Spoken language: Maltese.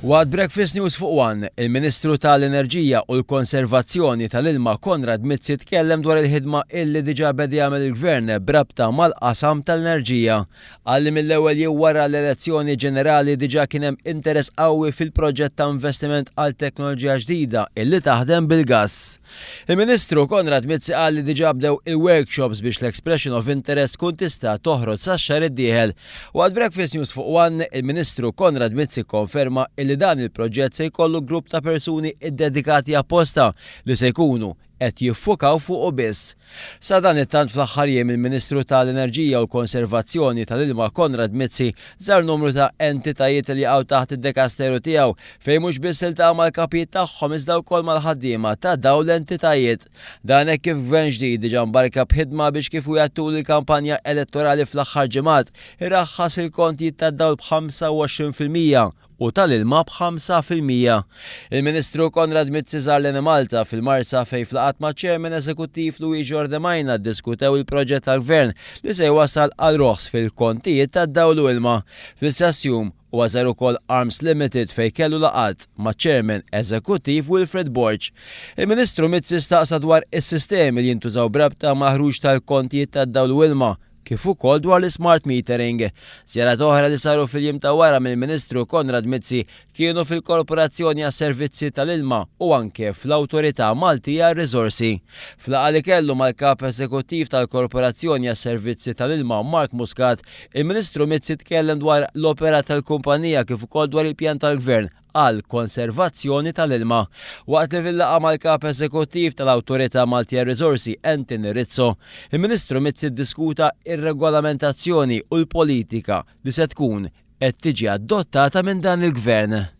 Waqt Breakfast News fuq One, il-Ministru tal-Enerġija u l-Konservazzjoni tal-Ilma Konrad Mizzi tkellem dwar il-ħidma illi diġà beda jagħmel il-Gvern b'rabta mal-qasam tal-enerġija. Qal li mill-ewwel jew wara l-elezzjoni ġenerali diġà kien hemm interess qawwi fil-proġett ta' investiment għal teknoloġija ġdida illi taħdem bil-gass. Il-Ministru Konrad Mizzi qal li diġà bdew il-workshops biex l-expression of interest tkun tista' toħroġ sax-xahar id-dieħel. Waqt Breakfast News fuq One, il-Ministru Konrad Mizzi kkonferma illi dan il-proġett se jkollu grupp ta' persuni ddedikati apposta li se jkunu qed jiffukaw fuqu biss. Sadanittant fl-aħħar jiem il-Ministru ta' l-Enerġija u l-Konservazzjoni tal-Ilma Konrad Mizzi żar numru ta' entitajiet li jaqgħu taħt id-dekasteru tiegħu fejn mhux biss iltaqa' mal-kapijiet tagħhom iżda wkoll mal-ħaddiema ta' dawn l-entitajiet. Dan hekk kif Gvern ġdid diġà mbarka b'ħidma biex kif wiegħed tul il-kampanja elettorali fl-aħħar ġimgħat iraħħas il-kontijiet tad-dawl b'25% u tal-ilma b'5%. Il-Ministru Konrad Mizzi żar l-Enemalta fil-Marsa fejn f'laqgħat maċ-Chairman Eżekuttiv Luigi Ordemaina ddiskutew il-proġett tal-Gvern li se jwassal għal roħs fil-kontijiet tad-dawl u ilma. Fl-istess jum, huwa żar ukoll Arms Limited fejn kellu laqgħat maċ-Chairman Eżekuttiv Wilfred Borg. Il-Ministru Mizzi staqsa dwar is-sistemi li jintużaw b'rabta mal-ħruġ tal-kontijiet tad-dawl u ilma, kif ukoll dwar l-ismart metering. Żjarat oħra li saru fil-jiem ta' wara mill-Ministru Konrad Mizzi kienu fil-Korporazzjoni għas-Servizzi tal-Ilma u anke fl-Awtorità Maltija għar-Riżorsi. F'laqgħa li kellu mal-Kap Eżekuttiv tal-Korporazzjoni għas-Servizzi tal-Ilma Mark Muscat, il-Ministru Mizzi tkellem dwar l-operat tal-kumpanija kif ukoll dwar il-pjan tal-Gvern għall-konservazzjoni tal-ilma. Waqt li fil-laqgħa mal-Kap Eżekuttiv tal-Awtorità Maltija għar-Riżorsi Anthony Rizzo, il-Ministru Mizzi ddiskuta r-regolamentazzjoni u l-politika li se tkun qed tiġi adottata minn dan il-Gvern.